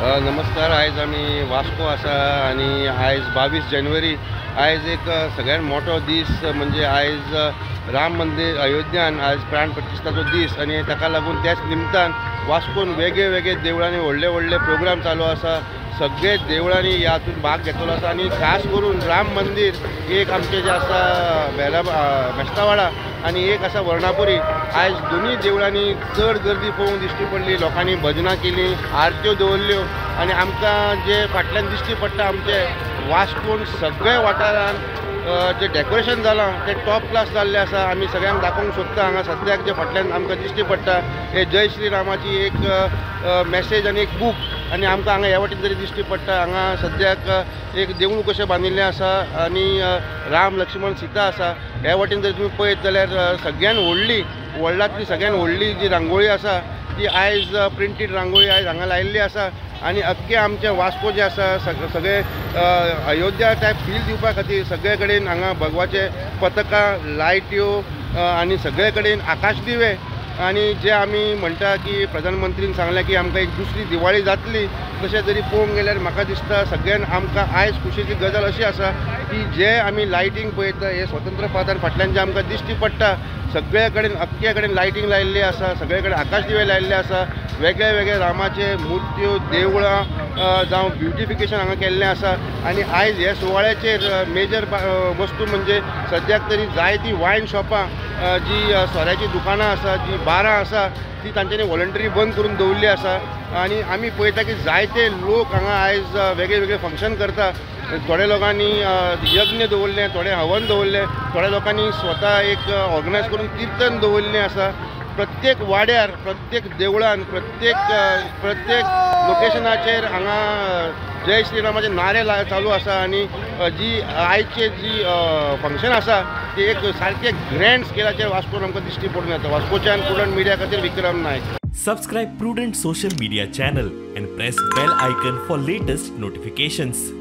नमस्कार. आयज आमी वास्को आसा आनी आयज 22 जानेवारी आयज एक सगळ्यात मोठो दीस म्हणजे आयज राम मंदिर अयोध्यान आयज प्राण प्रतिष्ठाचो दीस आनी ताका लागून त्याच निमतान वास्कोन वेगळे वेगळे देवळांनी व्हडले व्हडले प्रोग्राम चालू आसा. सगळे देवळांनी ह्या हातूंत भाग घेतलो आसा आनी खास करून राम मंदिर एक आमचें जें आसा बेला मेस्तावाडा आनी एक आसा वर्णापुरी. आयज दोनूय देवळांनी चड गर्दी पळोवंक दिश्टी पडली. लोकांनी भजनां केली, आरत्यो दवरल्यो आनी आमकां जे फाटल्यान दिश्टी पडटा आमचे वास्कोन सगळे वाठारान जे डेकोरेशन जालां तें टॉप क्लास जाल्लें आसा. आमी सगळ्यांक दाखोवंक सोदता हांगा सद्याक जे फाटल्यान आमकां दिश्टी पडटा हे जय श्री रामाची एक मॅसेज आनी एक बूक आनी आमकां हांगा ह्या वाटेन तरी दिश्टी पडटा. हांगा सद्याक एक देवूळ कशें बांदिल्लें आसा आनी राम लक्ष्मण सीता आसा. ह्या वाटेन जर तुमी पळयत जाल्यार सगळ्यान व्हडली वर्ल्डांतली सगळ्यान व्हडली जी रांगोळी आसा ती आयज प्रिंटीड रांगोळी आयज हांगा लायिल्ली आसा आनी अख्खे आमचे वास्को जे आसा सगळे अयोध्या टायप फील दिवपा खातीर सगळे कडेन हांगा भगवाचे पतकां, लायट्यो आनी सगळे कडेन आकाश दिवे. आनी जे आमी म्हणटा की प्रधानमंत्रीन सांगलें की आमकां एक दुसरी दिवाळी जातली, तशें जरी पळोवंक गेल्यार म्हाका दिसता सगळ्यान आमकां आयज खुशेची गजाल अशी आसा की जे आमी लायटींग पळयता हे स्वतंत्र पाथान फाटल्यान जे आमकां दिश्टी पडटा सगळे कडेन अख्खे कडेन लायटींग लायिल्ली आसा, सगळे कडेन आकाश दिवे लायिल्ले आसा, वेगळे वेगळे रामाचे मुर्त्यो, देवळां जावं ब्युटिफिकेशन हांगा केल्लें आसा. आनी आयज ह्या सुवाळ्याचेर मेजर वस्तू म्हणजे सद्याक तरी जायतीं वायन शॉपां जी सोऱ्याचीं दुकानां आसा, जी बारां आसा ती तांच्यांनी वॉलंटरी बंद करून दवरली आसा. आनी आमी पळयता की जायते लोक हांगा आयज वेगळे वेगळे फंक्शन करता. थोड्या लोकांनी यज्ञ दवरले, थोडे हवन दवरले, थोड्या लोकांनी स्वता एक ऑर्गनायज करून किर्तन दवरलें आसा. प्रत्येक वाड्यार, प्रत्येक देवळान, प्रत्येक प्रत्येक लोकेशनाचेर हांगा जय श्रीरामाचे नारे चालू आसा. आनी जी आयचे जी फंक्शन आसा ती एक सारकें ग्रँड स्केलाचेर वास्कोन आमकां दिश्टी पडून येता. वास्कोच्यान प्रुडंट मिडिया खातीर Vikram Naik. Subscribe Prudent social media channel and press bell icon for latest notifications.